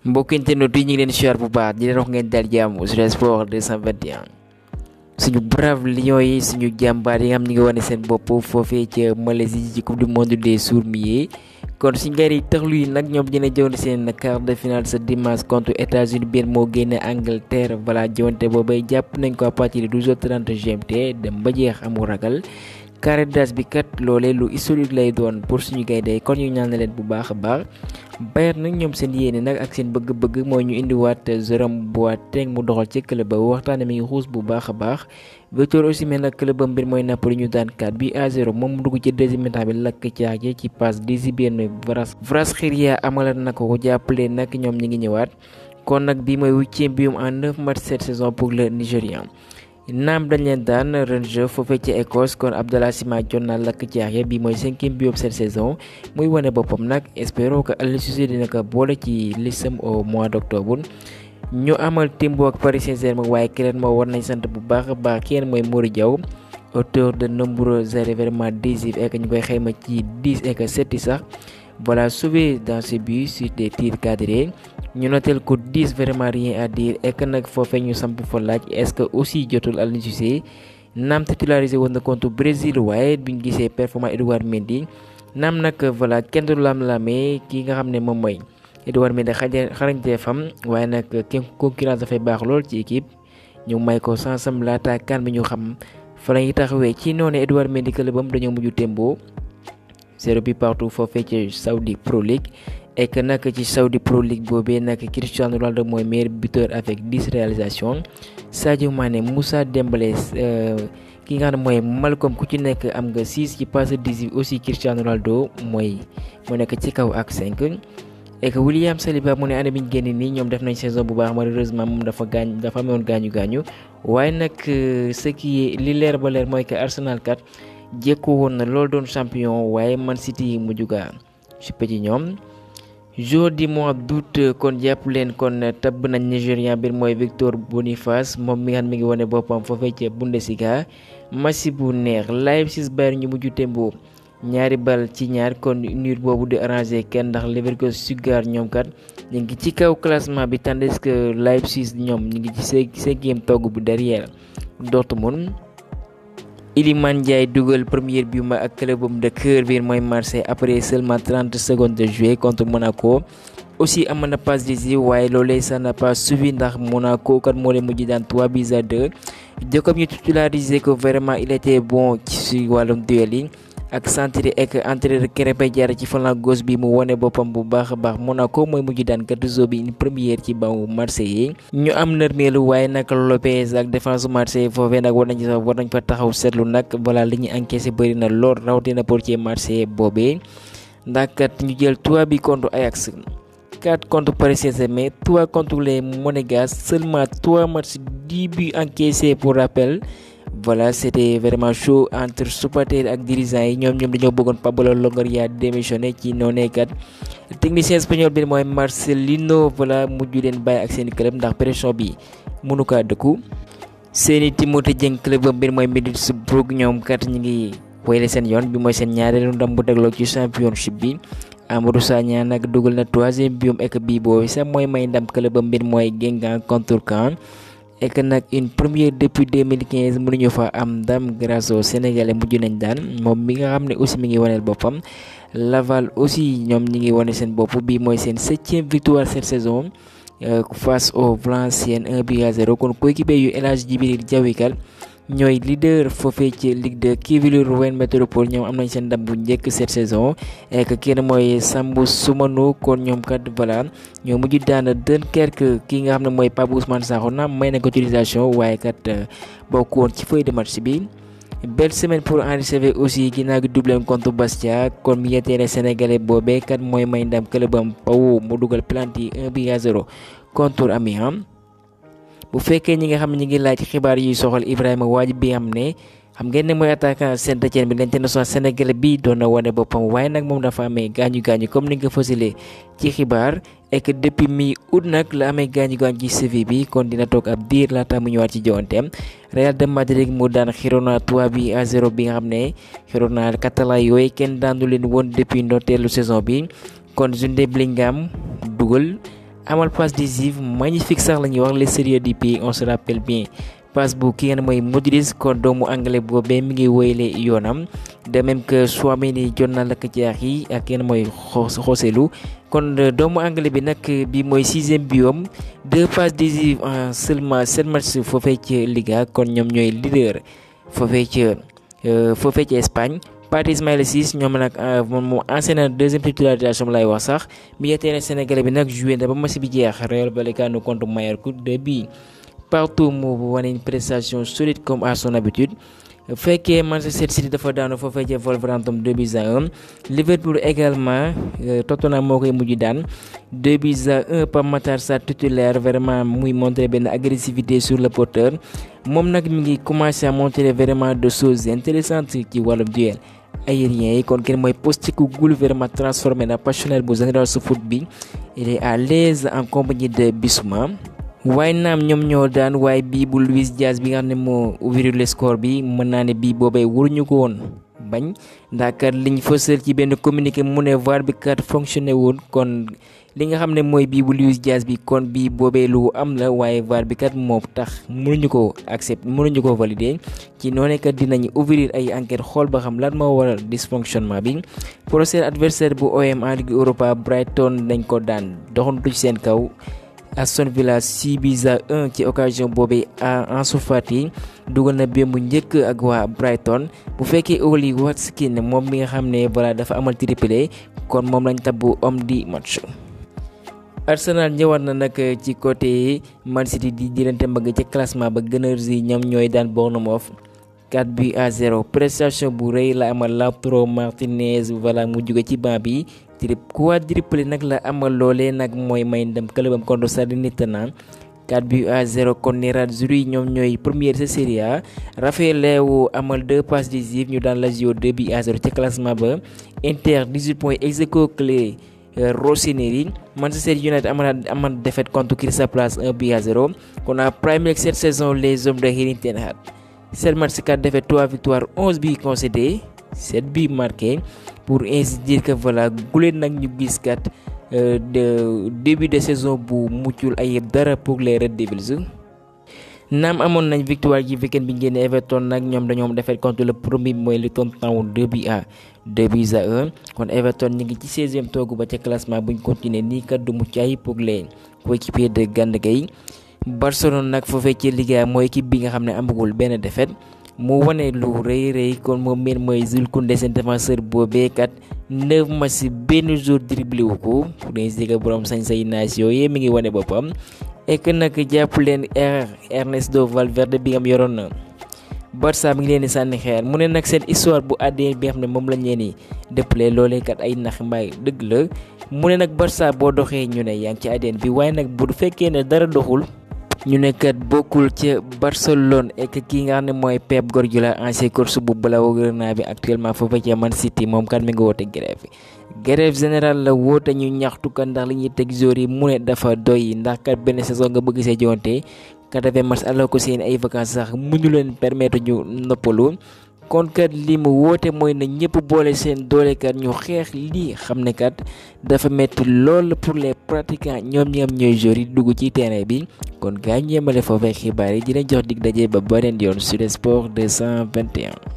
mbokk internet yi ñu ngi leen siyaar bu baax di leen wax ngeen dal jàmm sur Sport 221 suñu brave lions yi suñu jàmbaar yi nga xam ñu ngi wane seen bopp foofee ca Malaisie ci coupe du monde des sourds-muets kon suñu gars yi taxlu yi nag ñoom dina jëwante seen quart de finale ce dimanche contre États-Unis benn moo génne Angleterre voilà jëwante boobay jàpp nañ ko à partir de 12h30 GMT dem ba jeex amul ragal carré d'as bi kat loolee lu historique lay doon pour suñu gaynde kon ñu ñaan leen bu baax a baax Bayern nag ñoom seen yéene nag ak seen bëgg-bëgg mooy ñu indiwaat Jérôme Boateng mu doxal ci club ba waxtaane mi ngi xuus bu baax a baax Victor Osimhen nag club ba mbir mooy Napoli ñu daan 4-0 moom mu dugg ci deuxième mi-temps bi lakk caaje ci passe décisive Kvaratskhelia amalat na ko jàppale nag ñoom ñi ngi ñëwaat kon nag bii mooy 8e bium en 9 matchs cette saison pour le Nigérian naam dañ leen daan Rangers foofee ci Écosse kon Abdallah Sima jot na lakk caaxe bi mooy 5e biom cette saison muy wane boppam nag espérons que Aliou Cissé dina ko boole ci listam au mois d'octobre ñu amal timbo ak Paris Saint-Germain waaye keneen moo war nañ sant bu baax a baax kenn mooy Mory Diaw auteur de nombreux arrêts vraiment décisifs et que ñu koy xayma ci 10 et que 7 sax voilà sauvé dans ses buts sur des tirs cadrés ñu notel ko 10 vraiment rien à dire et que nag foofee ñu samp fa laaj est-ce que aussi jotul Aliou Cissé naam titularisé woon na contre Brésil waaye biñ gisee performance Edouard Mendy naam nag voilà kenn du lam-lamee ki nga xam ne moom mooy Edouard Mendy xarañte fam waaye nag concurrence dafay baax lool ci équipe ñu may ko sansam laata kan bi ñu xam fa la ñuy taxawee ci noonu Edouard Mendy clubam dañoo mujj tembo 0 but partout foofee ci Saudi Pro League et que nag ci Saudi Pro League boobee nag Cristiano Ronaldo mooy meilleur buteur avec 10 réalisations Sadio Mané Moussa Dembélé ki nga xam ne mooy Malcom ku ci nekk am nga 6 ci passes décisives aussi Cristiano Ronaldo mooy mu nekk ci kaw ak 5 et que William Saliba mu ne année bi ñu génn nii ñoom def nañ saison bu baax malheureusement moom dafa amoon gaañu waaye nag ce qui li leer ba leer mooy que Arsenal kat jékku woon na loolu doon champion waaye Man City mujj gaa suppé ci ñoom jour du mois d'août kon jàpp leen kon tabb nañ Nigérian bi mooy Victor Boniface moom mi nga xam mi ngi wane boppam foofee ca Bundesliga match bu neex Leipzig Bayern ñu mujj tembo ñaari bal ci ñaar kon nul boobu di arrangé kenn ndax Leverkusen Stuttgart ñoom kat ñu ngi ci kaw classement bi tandis que Leipzig ñoom ñu ngi ci 5e togg bu derrière Dortmund Iliman Ndiaye dugal première bi ma ak clubam de cœur bi mooy Marseille après seulement 30 secondes de jeu contre Monaco aussi amoon na passe décisive waaye loolee ça n'a pas suffi ndax Monaco kat moo leen mujj daan 3-2 Jacob ñu titularisé ko vraiment il était bon ci wàllum duel yi ak centre ek entraîneur Krépin Diatta ci flanc gauche bi mu wone boppam bu baax a baax Monaco mooy mujj daan Gattuso bi une première ci banc Marseille ñu am nërmeelu waaye nag Lopez ak défense Marseille foofee nag war nañ fa taxaw seetlu nag voilà li ñu encaissé bëri na lool rawatina portier Marseille boobee ndax kat ñu jël 3 bi contre Ajax 4 contre Paris Saint-Germain 3 contre les Monégasques seulement 3 matchs 10 buts encaissés pour rappel. Voilà c'était vraiment chaud entre supporters ak dirigeants yi ñoom dañoo bëggoon Pablo Longoria démissionné ci noonee kat technicien espagnol bi mooy Marcelino voilà mujj leen bàyyi ak seen club ndax pression bi mënu kaa dëkku seeni Timothée Dieng club bi mooy Middlesbrough ñoom kat ñu ngi wéyale seen yoon bi mooy seen ñaareelu ndam bu tegloo ci championship bi Amadou Sagna nag dugal na 3e biom ek bii boobu sax mooy may ndam club bi mooy Guingamp contre Caen et que nag une première depuis 2015 mënuñu fa am ndam grâce au Sénégalais mujj nañ daan moom mi nga xam ne aussi mi ngi waneel boppam Laval aussi ñoom ñi ngi wane seen bopp bi mooy seen 7e victoire cette saison face au Valenciennes 1-0 kon coéquipier yu El Hadji Djibril Diawy kat ñooy leader foofee ci Ligue 2 Kivili-Rouen Métropole ñoom am nañ seen ndam bu njëkk cette saison et que kenn mooy Sambou Soumano kon ñoom kat voilà ñoo mujj daan Dunkerque ki nga xam ne mooy Pape Ousmane Sakho naam may na ko utilisation waaye kat bokk woon ci feuille de match bi belle semaine pour Henri Saivet aussi ginnaaw gi doublé contre Bastia kon milieu terrain sénégalais boobee kat mooy may ndam clubam Pau mu dugal penalty 1-0 contre Amiens bu fekkee ñi nga xam ne ñi ngi laaj xibaar yuy soxal Ibrahima Wadji bi am ne xam ngeen ne mooy attaquant Saint-Étienne bi l'international sénégalais bi doon na wane boppam waaye nag moom dafa amee gaañu comme ni nga ko fësalee ci xibaar et que depuis mi-août nag la amee gaañu ci cheville bi kon dina toog ab diir laata mu ñëwaat ci jowanteem Real de Madrid mu daan Girona 3-0 bi nga xam ne Girona catalan yooyu kenn daanu leen woon depuis ndorteelu saison bi kon Jude Bellingham dugal amal passe décisive magnifique sax la ñuy wax les sérieux du pays on se rappelle bien passe bu ki nga ne mooy Modric kon doomu anglais boobee mi ngi woyle yoonam de même que Tchouaméni jot na lakk jaax yi ak kenn mooy Joselu kon doomu anglais bi nag bi mooy 6e biom 2 passes décisives en seulement 7 matchs foofee ci Liga kon ñoom ñooy leader foofee ci Espagne. Pathé Ismaïla Ciss ñoom nag moom ancien deuxième titularisation lay wax sax milieu terrain sénégalais bi nag joué na ba match bi jeex Rayo Vallecano contre Mallorca 2-2 partout mu wane une prestation solide comme à son habitude. fekkee Manchester City dafa daanu foofee ca Wolverhampton 2-1 Liverpool également Tottenham moo koy mujj daan 2-1 Pape Matar Sarr titulaire vraiment muy montrer benn agressivité sur le porteur moom nag mi ngi commencé à montrer vraiment de choses intéressantes ci wàllum duel aérien yi kon kenn mooy Postecoglou vraiment transformé na passionnel bu général su foot bi il est à l'aise en compagnie de Bissouma. waaye naam ñoom ñoo daan waaye bii bu Luis Diaz bi nga xam ne moo ouvrir le score bi mën naa ne bii boobee waruñu ko woon bañ ndax kat liñ fësal ci benn communiqué mu ne VAR bi kat fonctionné woon kon li nga xam ne mooy bii bu Luis Diaz bi kon bii boobee lu am la waaye VAR bi kat moo tax mënuñu ko accepter mënuñu ko valider ci noonu kat dinañ ouvrir ay enquête xool ba xam lan moo waral dysfonctionnement bi. prochain adversaire bu OM en Ligue Europa Brighton dañ ko daan doxantu ci seen kaw. Aston Villa 6-1 ci occasion boobee Ansu Fati dugal na bémbu njëkk ak waa Brighton bu fekkee Oli Watkins moom mi nga xam ne voilà dafa amal triplé kon moom lañ tabbu homme du match. Arsenal ñëwaat na nag ci côté Man City di jëlante mbagg ca classement ba Gunners yi ñoom ñooy daan Bournemouth 4-0 prestation bu rëy la amal Lautaro Martinez voilà mu jóge ci banc bi quadruplé nag la amal loolee nag mooy may ndam clubam contre Salernitana 4-0 kon Nerazzurri ñoom ñooy première sa Serie A Rafael Leao amal 2 passes décisives ñu daan Lazio 2-0 ca classement ba Inter 18 points ex aequo clé Rossoneri Manchester United amal défaite contre Crystal Palace 1-0 kon à Premier League cette saison les hommes de Erik ten Hag 7 matchs 4 défaites 3 victoires 11 buts concédés 7 buts marqués pour ainsi dire que voilà guleen nag ñu gis kat de début de saison bu muccul ayib dara pour les Red Devils. naam amoon nañ victoire ci weekend bi ngeen Everton nag ñoom dañoo am défaite contre le premier mooy Luton Town 2-1 kon Everton ñu ngi ci 16e toogu ba ca classement buñ continuer nii kat du mucc ayib pour les coéquipiers de Gana Gueye. Barcelone nag foofee ci Liga mooy équipe bi nga xam ne amagul benn défaite mu wane lu rëy kon moom meen mooy Jules Koundé seen défenseur boobee kat 9 matchs benn jour dribblé wu ko pour ainsi dire borom sañ-sañ naas yooyu mi ngi wane boppam et que nag jàpp leen Ernesto Valverde bi nga am yoroon na Barça mi ngi leen di sànni xeer mu ne nag seen histoire bu ADN bi nga xam ne moom lañ leen di dëppale loolee kat ay nax mbaay dëgg la mu ne nag Barça boo doxee ñu ne yaa ngi ci ADN bi waaye nag bu fekkee ne dara doxul. ñu nekkat bokkul ca Barcelone et que kii nga xam ne mooy Pep Guardiola ancien coach bu Blaugrana bi actuellement foofu ca Man City moom kat mi ngi woote grève générale la woote ñu ñaxtu kan ndax li ñuy teg jour yi mu ne dafa doy ndax kat benn saison nga bëgg see jonte 80 matchs alors que seen ay vacances sax mënu leen permettre ñu noppalu kon kat li mu woote mooy na ñëpp boole seen doole kat ñu xeex lii xam ne kat dafa metti lool pour les pratiquants ñoom ñi am ñooy joueurs yi dugg ci terrain bi kon gaa ñu yemale foofee xibaar yi dina jox dig daje ba beneen yoon sur Sport 221.